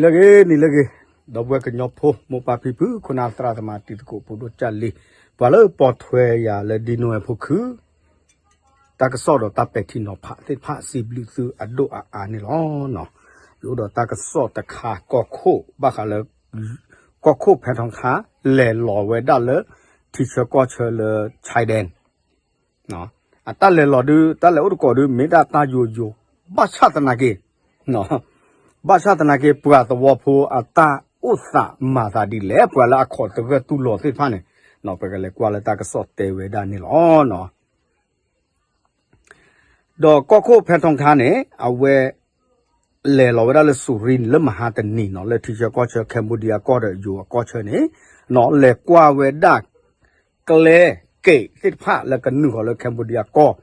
နံၤလၢအဂ့ၤ နံၤလၢအဂ့ၤ, ဒီပုၢ်ဝဲၢ်ကညီဖိ မိၢ်ပၢ်ဖံဖု ခိၣ်နၢ်သရၣ်သမါ တံၤသကိး ဖိဒိၣ်ကၢ်လံၤ, ပှၤလၢပိာ်ထွဲယၤလၢဒ်နိဝဲဖိခု တၢ်ကစီၣ်ဒီးတၢ်ပဲာ်ထံနီၤဖးသ့ၣ်တဖၣ် စံးဘျုးသုအဒိၣ်အါအါန့ၣ်လီၤ. ယအိၣ်ဒီးတၢ်ကစီၣ်တခါ ကီၢ်ခိၣ် ဘၣ်ဃးလၢ ကီၢ်ခိၣ်ဖဲထီထါ လဲၤလီၤဝဲဒၣ်လၢ ထံဆၢကီၢ်ဆၢလၢ China အတၢ်လဲၤလီၤဒုး တၢ်လဲၤအိၣ်သကိးဒုး မ့ၢ်ဒၣ်တၢ်ယိယိ, ဘၣ်ဆၣ်သနာ်က့ ဘၣ်ဆၣ်သနာ်က့ ပှၤသဝီဖိအတၢ်အိၣ်သးမၤသးဒ်လဲၣ် ပှၤလၢအခီၣ်သဂၢၢ်တူၢ်လိာ်သ့ၣ်တဖၣ်န့ၣ် ပကလဲၤကွၢ်လၢတၢ်ကစီၣ်တဲဝဲဒၣ်န့ၣ်လီၤ. ဒီးကီၢ်ခိၣ်ဖဲထီထါန့ၣ် အဝဲ လဲၤလီၤဝဲဒၣ်လၢ Surin လၢမဟါတနံၤနီၤ လၢထံဆၢကီၢ်ဆၢ Cambodia ကီၢ်ဒီးယိၤအကီၢ်ဆၢန့ၣ် လဲၤကွၢ်ဝဲဒၣ် ကျဲက့ၤသ့ၣ်တဖၣ်လၢကနုာ်ဃီၤလၢ Cambodia ကီၢ်,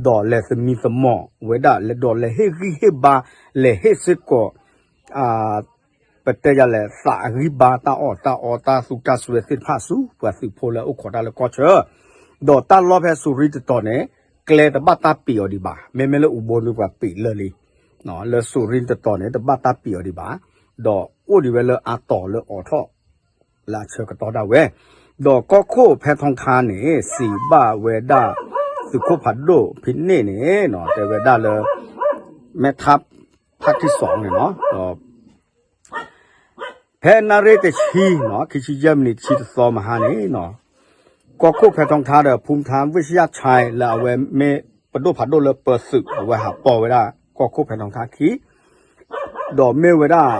ဒီးလဲၤသမံသမိးဝဲဒၣ် ဒီးလဲၤဟ့ၣ်ဂံၢ်ဟ့ၣ်ဘါ လဲၤဟ့ၣ်စ့ၢ်ကီး ပတဲယၤလဲၣ် သးအဂံၢ်ဘါ တၢ်အီၣ်တၢ်အီ တၢ်သူတၢ်စွဲသ့ၣ်တဖၣ်ဆူ ပှၤသုးဖိလၢအအိၣ်ခိးတၢ်လၢကီၢ်ဆၢ, ဒီးတၢ်လီၢ်ဖဲ Surin တတီၤန့ၣ် ကျဲတဘၣ်တၢ်ပံးအီၤဒံးဘၣ်, မ့မ့ၢ်လၢအူဘိန့ၣ်ပှၤပံးလၢာ်လံ, လၢ Surin တတီၤန့ၣ် တဘၣ်တၢ်ပံးအီၤဒံးဘၣ်, ဒီးအိၣ်ဒံးဝဲလၢအတီၤလၢအိးထီၣ် လၢအဆၢကတီၢ်ဒၣ်ဝဲ, ဒီးကီၢ်ခိၣ်ဖဲထီထါန့ၣ် စံးဘၣ်ဝဲဒၣ် သုးခိၣ်ဖးဒိၣ်ဖဲန့ၣ်န့ၣ် တဲဝဲဒၣ်လၢ မဲထါဖးထံစီန့ၣ်လီၤ. ဖဲနၣ်ရံၣ်တဆံနီၤ ခံဆံယဲၢ်မံးနံး တဆံတသီမဟါန့ၣ်နီၤ, ကီၢ်ခိၣ်ဖဲထီထါဒီး ဖူထါ ဝ့ၡယၣ်ဆဲ လၢအဝဲမ့ၢ်ပဒိၣ်ဖးဒိၣ်လၢပၢသုး အဝဲဟးပိာ်ဝဲဒၣ် ကီၢ်ခိၣ်ဖဲထီထါခံ ဒီးမ့ၢ်ဝဲဒၣ်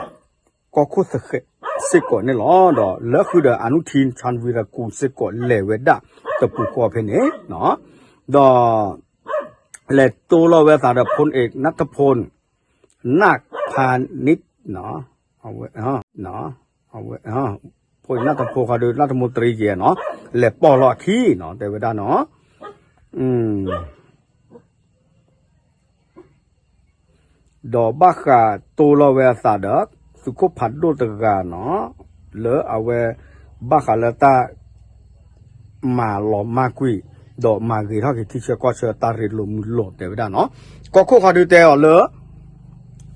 ကီၢ်ခိၣ်သဃဲးစ့ၢ်ကီးန့ၣ်လီၤ. ဒီးလၢဃုာ်ဒီး အနုထံ ဆၣ်ဝံရကူၣ်စ့ၢ်ကီး လဲၤဝဲဒၣ်တပူၤဃီဖဲန့ၣ်, ဒီး လဲၤတိလီၤဝဲအသးဒီး ဖိၣ်အ့ၣ် နၢ်ထဖိ နၢ်ဖါနံၣ် အဝဲ အဝဲ ဖိၣ်အ့ၣ် နၢ်ထဖိဃီဒီး နၢ်ထမိၢ်တရံယဲနီၤ လဲၤပိာ်လီၤအခံနီၤ တဲဝဲဒၣ်နီၤ ဒီးဘၣ်ဃးတိလီၤဝဲအသးဒီး သုးခိၣ်ဖးဒိၣ်တဂၤနီၤ လၢအဝဲ ဘၣ်ဃးလၢတၢ် မၤလီၤမၢ်ကွံာ် ဒီးမၤဂ့ၤထီၣ်က့ၤထံဆၢကီၢ်ဆၢတၢ်ရ့လိာ်မုာ်လိာ်တဲဝဲဒၣ်နီၤ, ကီၢ်ခိၣ်ဃီဒုးတဲအီၤလၢ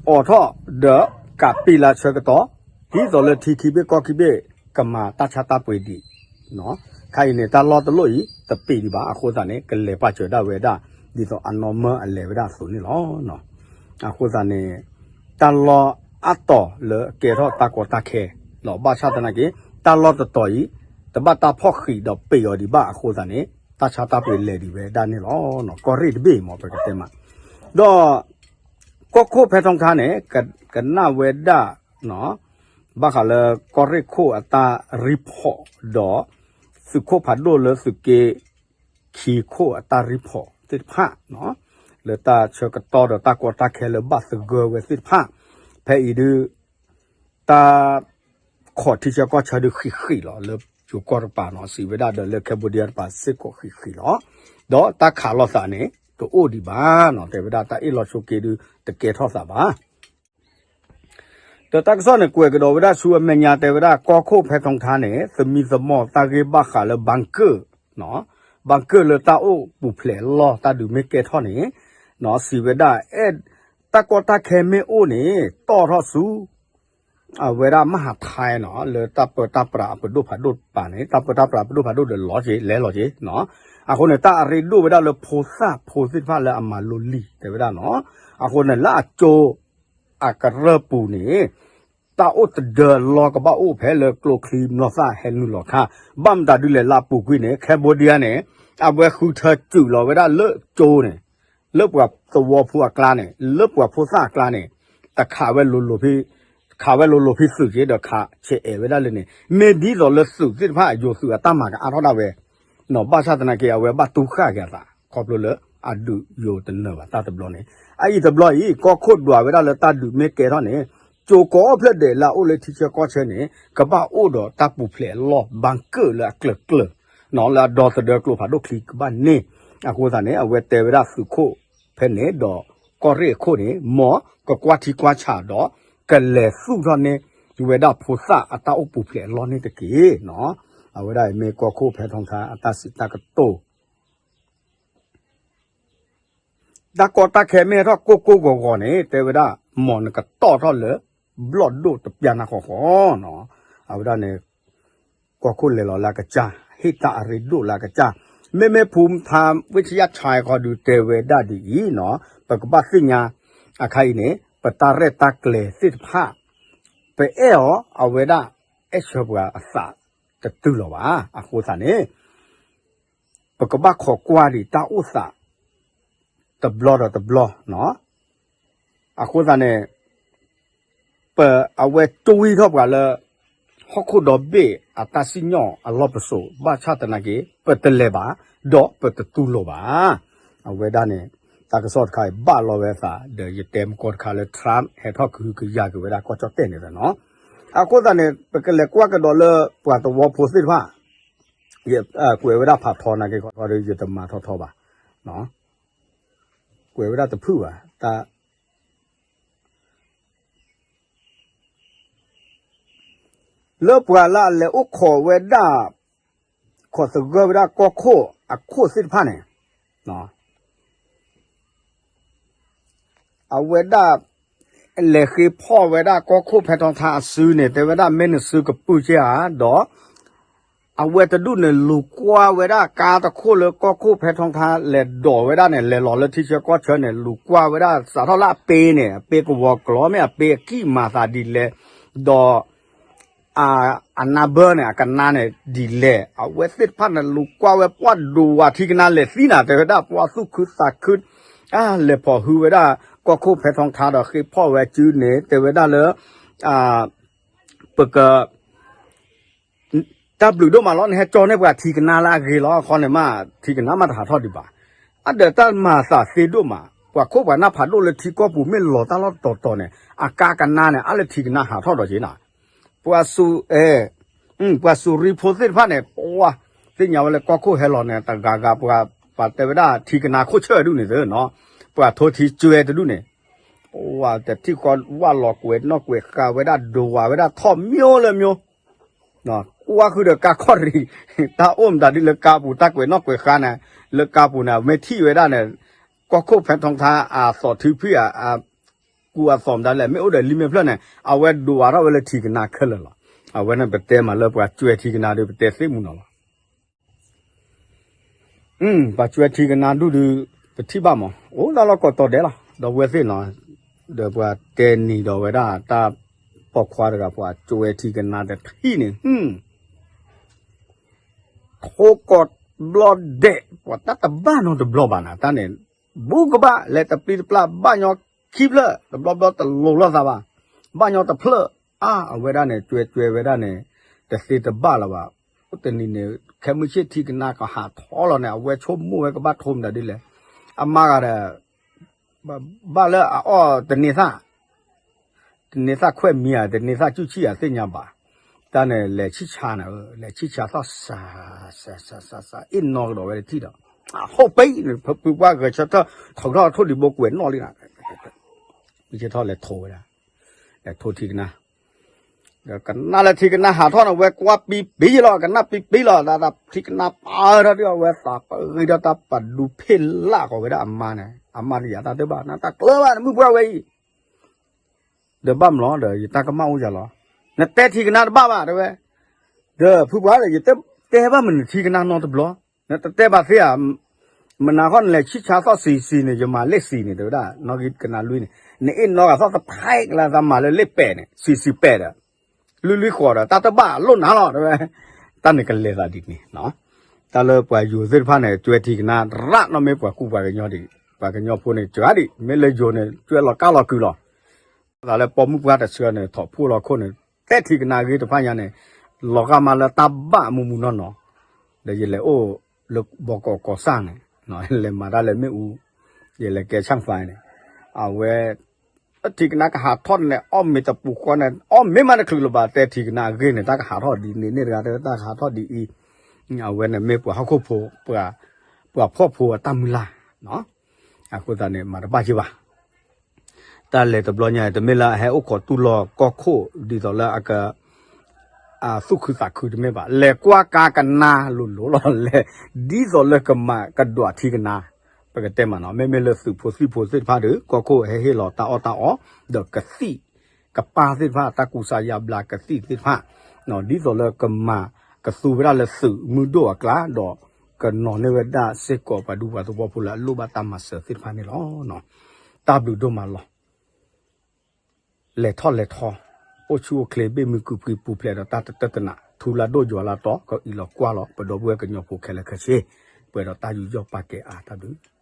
အိးထီၣ်ဒီး ကးပံလၢဆၢကတီၢ် ဒ်သိးလၢထံခံဘ့ၣ်ကီၢ်ခံဘ့ၣ် ကမၤတၢ်ဆါတၢ်ပှ့ၤဒံး ခါအံၤန့ၣ် တၢ်လီၢ်တလီၢ်အံၤ တပံးဒံးဘၣ် အဃိသတးန့ၣ် ကလဲၤပာ်စၢၤဒၣ်ဝဲဒၣ် ဒ်သိးအနီၢ်မၢအလဲၤဝဲဒၣ်အသိးန့ၣ်လီၤ. အဃိသတးန့ၣ် တၢ်လီၢ်အါတီၤလၢကဲထီၣ်တၢ်ကီတၢ်ခဲ ဒီးဘၣ်ဆၣ်သနာ်က့ တၢ်လီၢ်တတီၤအံၤ တဘၣ်တၢ်ဖီၣ်ဃံးဒီးပံးအီၤဒံးဘၣ်အဃိသတးန့ၣ် တၢ်ဆါတၢ်ပှ့ၤလဲၤဒံးဝဲဒၣ်န့ၣ်လီၤ. ကီၢ်ရ့ၣ်တဘ့ၣ်မ့ၢ်ပကတဲမး ဒီး ကီၢ်ခိၣ်ဖဲထီထါန့ၣ် ကနၣ်ဝဲဒၣ် ဘၣ်ဃးလၢကီၢ်ရ့ၣ်ခိၣ်အတၢ်report ဒီး သုးခိၣ်ဖးဒိၣ်လၢသုးက့ခံခိၣ်အတၢ်reportသ့ၣ်တဖၣ် လၢတၢ်ဆၢကတီၢ်ဒီးတၢ်ကီတၢ်ခဲလၢဘၣ်သဂၢၢ်ဝဲသ့ၣ်တဖၣ် ဖဲအံၤဒုး တၢ် ခိးထံဆၢကီၢ်ဆၢဒုးဃံးဃံးလီၤ လၢယိၤကီၢ်တကပၤနီၤ စံးဝဲဒၣ်ဒီးလၢ Cambodia တကပၤစ့ၢ်ကီးဃံးဃံးလီၤ. ဒီးတၢ်ခးလိာ်သးန့ၣ် တအိၣ်ဒံးဘၣ်နီၤ တဲဝဲဒၣ်တၢ်အ့ၣ်လိာ်ဆိးက့ဒုး တကဲထီၣ်သးဘၣ် ဒီးတၢ်ကစီၣ်န့ၣ် ကွဲးကဒီးဝဲဒၣ်ဆူအမဲာ်ညါတဲဝဲဒၣ် ကီၢ်ခိၣ်ဖဲထီထါန့ၣ် သမံသမိးတၢ်ဂ့ၢ်ဘၣ်ဃးလၢ bunker, bunker လၢတၢ်အိၣ်ပူၤဖျဲးအလီၢ် တၢ်ဒုးမ့ၢ်ကဲထီၣ်န့ၣ် စံးဝဲဒၣ် အဲၣ် တၢ်ကီတၢ်ခဲမ့ၢ်အိၣ်န့ၣ် တီၣ်ထီၣ်ဆူ အဝဲဒၣ်မဟါထဲနီၤ လၢတၢ်ပၢတၢ်ပြးအပဒိၣ်ဖးဒိၣ်တကပၤန့ၣ် တၢ်ပၢတၢ်ပြးအပဒိၣ်ဖးဒိၣ်ဒီးလီၤက့ၤ လဲၤလီၤက့ၤနီၤ အဃိန့ၣ် တၢ်အရ့ဒိၣ်ဝဲဒၣ်လၢဖိသၣ်ဖိသ့ၣ်တဖၣ်လၢအမၤလိလံာ်တဲဝဲဒၣ်နီၤ အဃိန့ၣ် လၢအကၠိ အကရၢၢ်ပူၤန့ၣ် တၢ်အိၣ်တဒၢလီၢ်ကဘၣ်အိၣ်ဖဲလၢကျိချံမျိာ်သၣ်ဟဲနုာ်လီၤခါ ဘၣ်မတၤဒုးလဲၣ်လၢအပူၤကွံာ်န့ၣ် Cambodia န့ၣ် အဝဲဃုထၢစုးလီၤဝဲဒၣ်လၢကၠိန့ၣ် လၢပှၤသဝီဖိအကျါန့ၣ် လၢပှၤဖိသၣ်အကျါန့ၣ် တခးဝဲလိၤလိၤဖဲ ခးဝဲလိၤလိၤဖဲသုးက့ဒီးခးဆဲးအဲးဝဲဒၣ်လၢန့ၣ် မ့ၢ်ဒ်သိးလၢသုးသ့ၣ်တဖၣ်ယိၤသုးအတၢ်မၤကအါထီၣ်ဒၣ်ဝဲ ဘၣ်ဆၣ်သနာ်က့ အဝဲဘၣ်တူၢ်ဃာ်က့ၤအသး ခီဖျိလၢအဒုးယိၤတနၢၤဘၣ်တၢ်တဘျီန့ၣ် အအံၤတဘျီအံၤ ကီၢ်ခိၣ်ဒွးဝဲဒၣ်လၢတၢ်ဒုးမ့ၢ်ကဲထီၣ်န့ၣ် ကၠိကိးဖျၢၣ်ဒဲးလၢအအိၣ်လၢထံဆၢကီၢ်ဆၢန့ၣ် ကဘၣ်အိၣ်ဒီးတၢ်ပူၤဖျဲးအလီၢ် bunker လၢအကျၢၤကျၢၤ လၢအဒီသဒၢကျိဖးဒိၣ်ချံကဘၣ်န့ၢ် အဃိသတးန့ၣ် အဝဲတဲဝဲဒၣ်သုးခိၣ်ဖဲန့ၣ်ဒီး ကီၢ်ရ့ၣ်အခိၣ်န့ၣ် မ်ကကွၢ်ထံကွၢ်ဆးဒီး ကလဲၤသူၣ်ထီၣ်န့ၢ်ဝဲဒၣ်ဖိသၣ်အတၢ်အိၣ်ပူၤဖျဲးအလီၢ်န့ၣ်တက့ၢ်နီၤ အဝဲဒၣ်အံၤမ့ၢ်ကီၢ်ခိၣ်ဖဲထီထါအတၢ်စံးတၢ်ကတိၤ တၢ်ကီတၢ်ခဲမ့ၢ်ဟဲထီၣ်ကိၢ်ကိၢ်ဂီၤဂီၤန့ၣ် တဲဝဲဒၣ် မ်နကတီၣ်ထီၣ်လၢ ဘျီၣ်ဒိၣ်တပျၢ်နၢ်ဃီဃီနီၤ. အဝဲဒၣ်န့ၣ် ကီၢ်ခိၣ်လဲၤလီၤလၢအကစၢ် ဟ့ၣ်တၢ်အရ့ဒိၣ်လၢအကစၢ်, မ့မ့ၢ်ဖူမထါ ဝ့ၢ်ဆံယၣ်ဆဲး ခီဒုးတဲဝဲဒၣ်ဒ်အံၤနီၤ, ပကဘၣ်သ့ၣ်ညါအခါအံၤန့ၣ် ပတၢ်ရဲၣ်တၢ်ကျဲၤသ့ၣ်တဖၣ် ပအဲၣ်အီၤ အဝဲဒၣ် အဲၣ်ဆၢပှၤအသးတတုၤလီၤဘၣ်. အဃိသတးန့ၣ် ပကဘၣ်ခိးကွၢ်ဒံးတၢ်အိၣ်သး တဘျီဒီးတဘျီနီၤ. အဃိသတးန့ၣ် ပအဝဲတွံၢ်ထီၣ်ပှၤလၢ ဟီၣ်ခိၣ်ဒီဘ့ၣ်အတၢ်စံၣ်ညီၣ်အလီၢ်ပစိာ် ဘၣ်ဆၣ်သနာ်က့ ပတလဲၤဘၣ် ဒီးပတတူၢ်လိာ်ဘၣ်. အဝဲဒၣ်န့ၣ် တၢ်ကစီၣ်တခါအံၤဘၣ်လီၤဝဲအသး ဒီးယတဲမကီတခါလၢ Trump ဟဲထီၣ်ကဟုကယာ်က့ၤဝဲဒၣ်ကီၢ်ကၠီၣ်တဲၣ်န့ၣ်နီၤ. အဃိသတးန့ၣ် ပကလဲၤကွၢ်ကဒီးလၢပှၤသဝီဖိသ့ၣ်တဖၣ် ကွဲးဝဲဒၣ်ဖးထီနာ်က့ခီဒီး ယတမၤထီထီဘၣ်, ကွဲးဝဲဒၣ်တဖုၣ်ဘၣ်, တၢ် လၢပှၤလၢအလဲၤအိၣ်ခိးဝဲဒၣ် ခိးသဂၢၢ်ဝဲဒၣ်ကီၢ်ခိၣ်အခိၣ်သ့ၣ်တဖၣ်န့ၣ် အဝဲဒၣ် လဲၤဃ့ဖီၣ်ဝဲဒၣ်ကီၢ်ခိၣ်ဖဲထီထါအစုန့ၣ် တဲဝဲဒၣ်မ့ၢ်နစုကပုာ်ကဲဧါ ဒီး အဝဲတဒူၣ်န့ၣ် လူၤကွၢ်ဝဲဒၣ်ကါတခိၣ်လၢကီၢ်ခိၣ်ဖဲထီထါ လဲၤဒိးဝဲဒၣ်န့ၣ် လဲၤလီၤလၢထံဆၢကီၢ်ဆၢန့ၣ် လူၤကွၢ်ဝဲဒၣ်စးထီၣ်လၢအပ့ၤန့ၣ် အပ့ၤကဝီၤကျီမ့ၢ်အပ့ၤအကံၢ်မၤသးဒ်လဲၣ်, ဒီး အနါဘၢန့ၣ် အကနါန့ၣ်ဒ်လဲၣ်, အဝဲသ့ၣ်တဖၣ်န့ၣ် လူၤကွၢ်ဝဲပှၤဒိးဝၤထံကနါလဲၤသံနၤ တဲဝဲဒၣ် ပှၤသူၣ်ခုသးခု လဲၤဖီၣ်ဟုဝဲဒၣ် ကီၢ်ခိၣ်ဖဲထီထါဒီးဃ့ဖီၣ်ဝဲစုန့ၣ် တဲဝဲဒၣ်လၢ ပက တၢ်ဘျုးဒိၣ်မးလီၤ နဟဲကၠီန့ၢ်ပှၤထံကနါလၢအဂ့ၤလီၤ အခီန့ၣ်မး ထံကနါမးတဟးထီၣ်ဒံးဘၣ်. အဒီးတၢ်မၤသးသ့ဒိၣ်မး ပှၤခိၣ်ပှၤနၢ်ဖးဒိၣ်လၢထံကီၢ်ပူၤမ့ၢ်လီၤတၢ်လီၢ်တတီၤတီၤန့ၣ် အကါကနါန့ၣ် အါလၢထံကနါဟးထီၣ်ဒီးက့နၤ, ပှၤစူၤ ပှၤစူၤရံဖိသ့ၣ်တဖၣ်န့ၣ် ပှၤ သ့ၣ်ညါဝဲလၢကီၢ်ခိၣ်ဟဲလီၤန့ၣ် တဂၤဂၤပှၤ ပှၤတဲဝဲဒၣ်ထံကနါခိၣ်ဆၢၣ်ဒူၣ်န့ၣ်သ့နီၤ, ပှၤထိထံကၠွဲတဒူၣ်န့ၣ် ပှၤတထံၣ်ဃီဝၣ်လီၤကွဲးနီၣ်ကွဲးဃာ်ဝဲဒၣ်ဒိးဝၤဝဲဒၣ်ထီၣ်မၠိလၢမၠိ ကွၢ်ဃုာ်ဒီးကါခီၣ်ရံၤ တၢ်အိၣ်မတၤဒ်လၢကါပူၤ တၢ်ကွဲးနီၣ်ကွဲးဃာ်န့ၣ် လၢကါပူၤန့ၣ် မ့ၢ်ထံၣ်ဝဲဒၣ်န့ၣ် ကီၢ်ခိၣ်ဖဲထီထါအသီၣ်ထုဖံၣ် အကူအသီၣ်မတၤလဲၣ် မ့ၢ်အိၣ်ဒီးလံမ့ၢ်ဖျၢၣ်န့ၣ် အဝဲဒိးဝၤထီၣ်ဝဲလၢထံကနါခဲလၢာ်လီၤ. အဝဲန့ၣ်ပတဲမးလၢပှၤကွဲးထံကနါဒီး ပတဲသ့ၣ်မူနီၤလီၤ. ပှၤကွဲးထံကနါဒူၣ်ဒီး ပထံၣ်ဘၣ်မး အိၣ်ဒၣ်လီၤကိးတီၤဒဲးလီၤ ဒီပုၢ်ဝဲၢ်သ့ၣ်နီၤ, ဒီးပှၤတဲနံၤဒီးဝဲဒၣ်တၢ်ပိာ်ခွါတဂၤ ပှၤကွဲးထံကနါတထံၣ်န့ၣ် ထိၣ်ကိးဘျီဒဲး ပှၤတၢ်တဘၣ်နီတဘျီဘၣ်နၤ တၢ်န့ၣ် ဘူးကဘၣ်လဲၤတပျံၤတပျၢ် ဘၣ်ညီခံဖျၢၣ် တဘျီဘျီတလိၤလိာ်သးဘၣ်, ဘၣ်ညီတဖျၢၣ် အါ အဝဲဒၣ်န့ၣ် ကွဲးကွဲးဝဲဒၣ်န့ၣ် တသ့တဘၣ်လၢၤဘၣ်. အိၣ်တနံၤန့ၣ် ခဲမုၢ်ဆ့ၣ်ထံကနါကဟးထီၣ်လီၤန့ၣ် အဝဲဆိကမိၣ်ဝဲကဘၣ်ထိမတၤဒ်လဲၣ်, အမါဂၤဒီး ဘၣ်လၢအအီၣ်တန့ၤသၣ် တန့ၤသၣ်ခွဲးမံၤဧါ တန့ၤသၣ်ကူၣ်ဆံၣ်ဧါ သ့ၣ်ညါဘၣ်. တၢ်န့ၣ်လဲၤဆံၣ်ဆါန့ၣ် လဲၤဆံၣ်ဆါသီၣ်စး စး စး စး အ့ၣ်နီၢ်ကဒီးဝဲတထံၣ်ဒီး အဟိၣ်ပံၤန့ၣ် ဖုပှၢ်ဂဲၤဆၢထၢၣ် ထိးထီၣ်ထိၣ်ဒံးဘိကွဲးနီၣ်လံနၤ မုၢ်ဆ့ၣ်ထီၣ်လဲၤထိးဝဲဒၣ် လဲၤထိးထံကနါ ဒီးကနၣ်လၢထံကနါဟးထီၣ်န့ၣ် ဝဲကွၢ်ပံပံလီၤ ကနၣ်ပံပံလီၤ သးသးထံကနါပာ်ထီၣ်ဒ်အဝဲသးပဂ့ၤဒီးတၢ်ပဒူဖ့ၣ်လၢ်ဃီၤဝဲဒၣ် အမါန့ၣ် အမါတယၤတၢ်တဘၣ် နတၢ်ကျၢၤဘၣ် နမုၢ်ပှၢ်ဝဲအံၤ ဒီးဘၣ်မလီၤ ဒီးယတၢ်ကမၣ်အိၣ်ယၤလီၤ. နတဲထံကနါတဘၣ်ဘၣ် တဲဝဲ, ဒီးဖုပှၢ်ဒီး ယတတဲဘၣ်မနုၤထံကနါနီတဘျီ, နတတဲဘၣ်သ့ဧါ, မနၤဃီနလဲၤဆံၣ်ဆါသီၣ်စံၤစံၤန့ၣ် ယမၤလ့ၣ်စံၤန့ၣ် တဲဝဲဒၣ် နီၣ်ဂံၢ်ကနါလွံၢ်န့ၣ်, နအ့ၣ်နီၢ်ဂၤသီၣ်တဖဲကလါသးမၤလၢလ့ၣ်ပဲာ်န့ၣ် စံၤစံၤပဲာ်ဒီး လွံၢ်လွံၢ်ဃီဒီး တၢ်တဘၣ်လိၣ်နၤလီၤ တဲဝဲ, တၢ်န့ၣ်ကလဲၤသးဒ်န့ၣ်, တၢ်လၢပှၤယိၤသ့ၣ်တဖၣ်န့ၣ် ကွဲထံကနါရၣ်နီၣ်မ့ၢ်ပှၤကူပှၤကညီ, ပှၤကညီဖိန့ၣ် ကွဲဒံး မ့ၢ်လၢယိၤန့ၣ် ကွဲလီၤကါလီၤကုာ်လီၤ. သးလၢပိာ်မုၣ်ပှၢ်တဆၢန့ၣ် ထီၣ်ဖှိၣ်လီၤခိၣ်န့ၣ် တဲထံကနါဂ့ၤတဖၣ်ညါန့ၣ် လီၤဂာ်မးလၢတၢ်ဘၣ်မူမူနီၢ်နီၢ်, ဒီးယလဲၤအိၣ်လၢဘီကီးကီးစၢ်န့ၣ်, လဲၤမၤတၢ်လၢမ့ၣ်အူ, ယလဲၤကဲဆၣ်ဖဲန့ၣ်, အဝဲ ထံကနါကဟးထီၣ်န့ၣ် အီၣ်မ့ၤတပူၤဃီန့ၣ် အီၣ်မ့ၤမးတချုးလၢၤဘၣ် တဲထံကနါအဂ့ၢ်န့ၣ် တၢ်ကဟးထီၣ်ဒ်န့ၣ်န့ၣ်တဂၤ တၢ်ကဟးထီၣ်ဒ်အံၤ, အဝဲန့ၣ်မ့ၢ်ပှၤဟီၣ်ခိၣ်ဖိ, ပှၤဖှီၣ်ဖိအတၢ်မုၢ်လၢ်, အဃိသတးန့ၣ် မၤတဘၣ်က့ၤဘၣ် တၢ်လဲၤတဘျီညါ တမ့ၢ်လၢအဟဲအိၣ်ခိးတူၢ်လိာ်ကီၢ်ခိၣ် ဒ်သိးလၢအက အသူၣ်ခုသးခုတမ့ၢ်ဘၣ် လဲၤကွၢ်ကါကနါလိၤလိၤလီၤ လဲၤ ဒ်သိးလၢကမၤကဒွးထံကနါ, ပကတဲမးနီၤ မ့မ့ၢ်လၢသုးဖိသံၣ်ဖိသ့ၣ်တဖၣ်ဒီး ကီၢ်ခိၣ်ဟဲဟ့ၣ်လီၤတၢ်အီၣ်တၢ်အီ ဒီးကသံၣ် ကပၢ်သ့ၣ်တဖၣ် တၢ်ကူစါယါဘျါကသံၣ်သ့ၣ်တဖၣ် ဒ်သိးလၢကမၤကသူဝဲဒၣ်လၢသုးမုၢ်ဒိၣ်အကျါ ဒီးကနီၤန့ၢ်ဝဲဒၣ်စ့ၢ်ကီးပှၤဒူပှၤသဝီဖိလၢအလိၣ်ဘၣ်တၢ်မၤစၢၤသ့ၣ်တဖၣ်န့ၣ်လီၤ. တၢ်ဘျုးဒိၣ်မးလီၤ. လဲၤထီၣ်လဲၤထီ, အိၣ်ဆူၣ်အိၣ်ချ့ ဘ့ၣ်မုာ်ကုာ်ဖှံပူၤဖျဲးဒီးတၢ်တတၢၢ်တနး ထူလၢဒိၣ်ယွၤလၢတီၤ ကအံးလီၤကွၢ်လီၤ ပဒီပုၢ်ဝဲၢ်ကညီဖိခဲလၢာ်ခဲဆ့ ပှဲၤဒီးတၢ်ယူးယီၣ်ပာ်ကဲအါ တၢ်ဘျုး